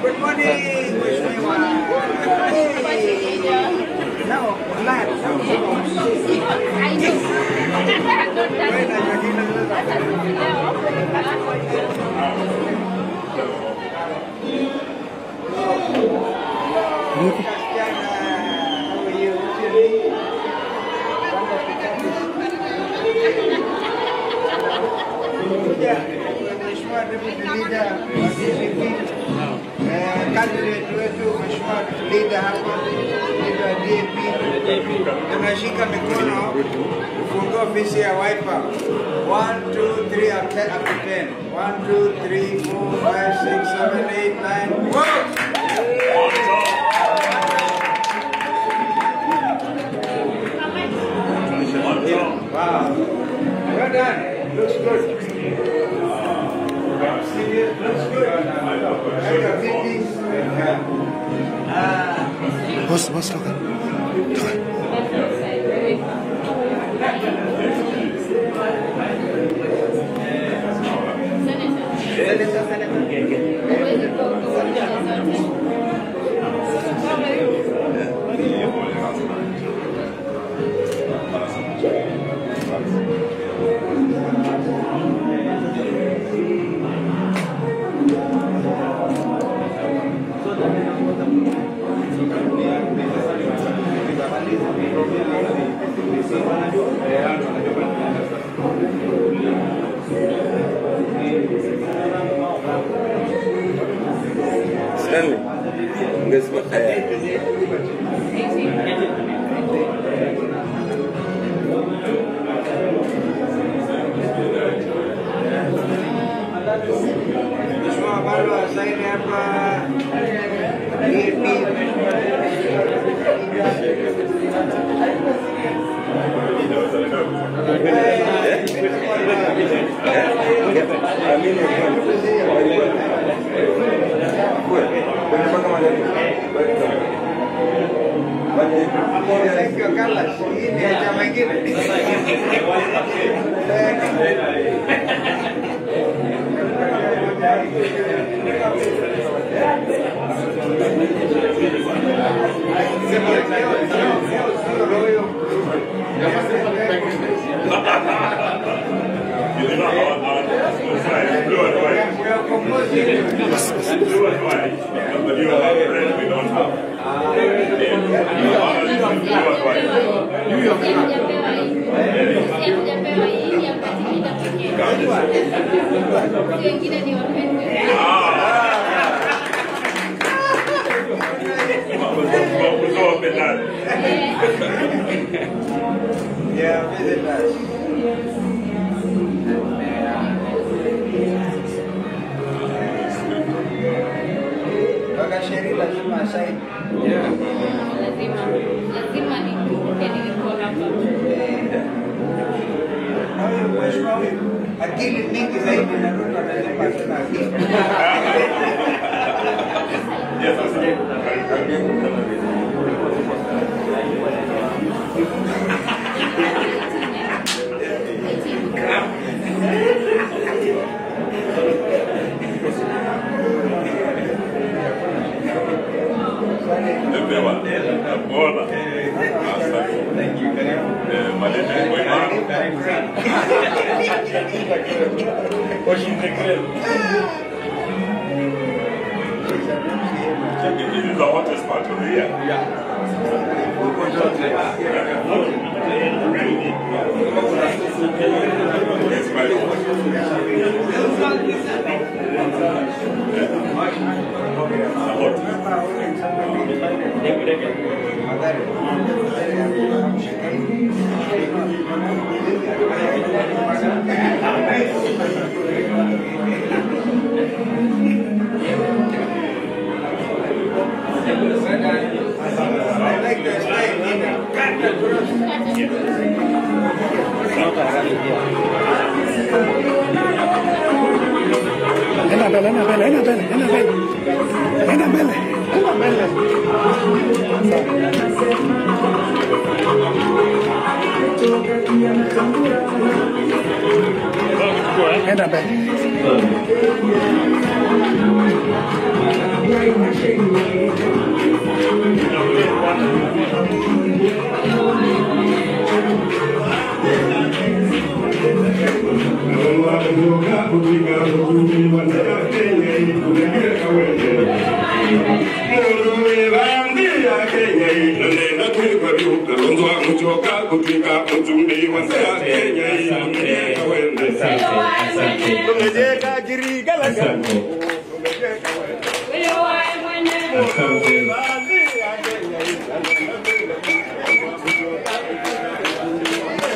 Good morning, Mheshimiwa. Now, candidate wetu Mheshimiwa leader hapa, leader wa DAP, tunashika mikono kufungua ofisi ya Wiper. 1 2 3 up to 10. 1 2 3 4 5 6 7 8 9. Go! Wow. Well done. Looks good. Looks good. Boss, boss, toka. Stanley, ungesema Mheshimiwa Barua asaini hapa DAP. Thank you, Carlos. Hii ni ya chama ingine. Yeah, visit us. Wakasheri lazima asaini. Lazima nikumbuke nilikuwa hapa. Na huyu mheshimiwa huyu akili mingi zaidi na Ruto anasema tuna akili. It is the hottest part of the year. Yeah. It's quite hot. Enda mbele, enda mbele, enda mbele, enda mbele. Enda mbele, enda mbele. Enda mbele.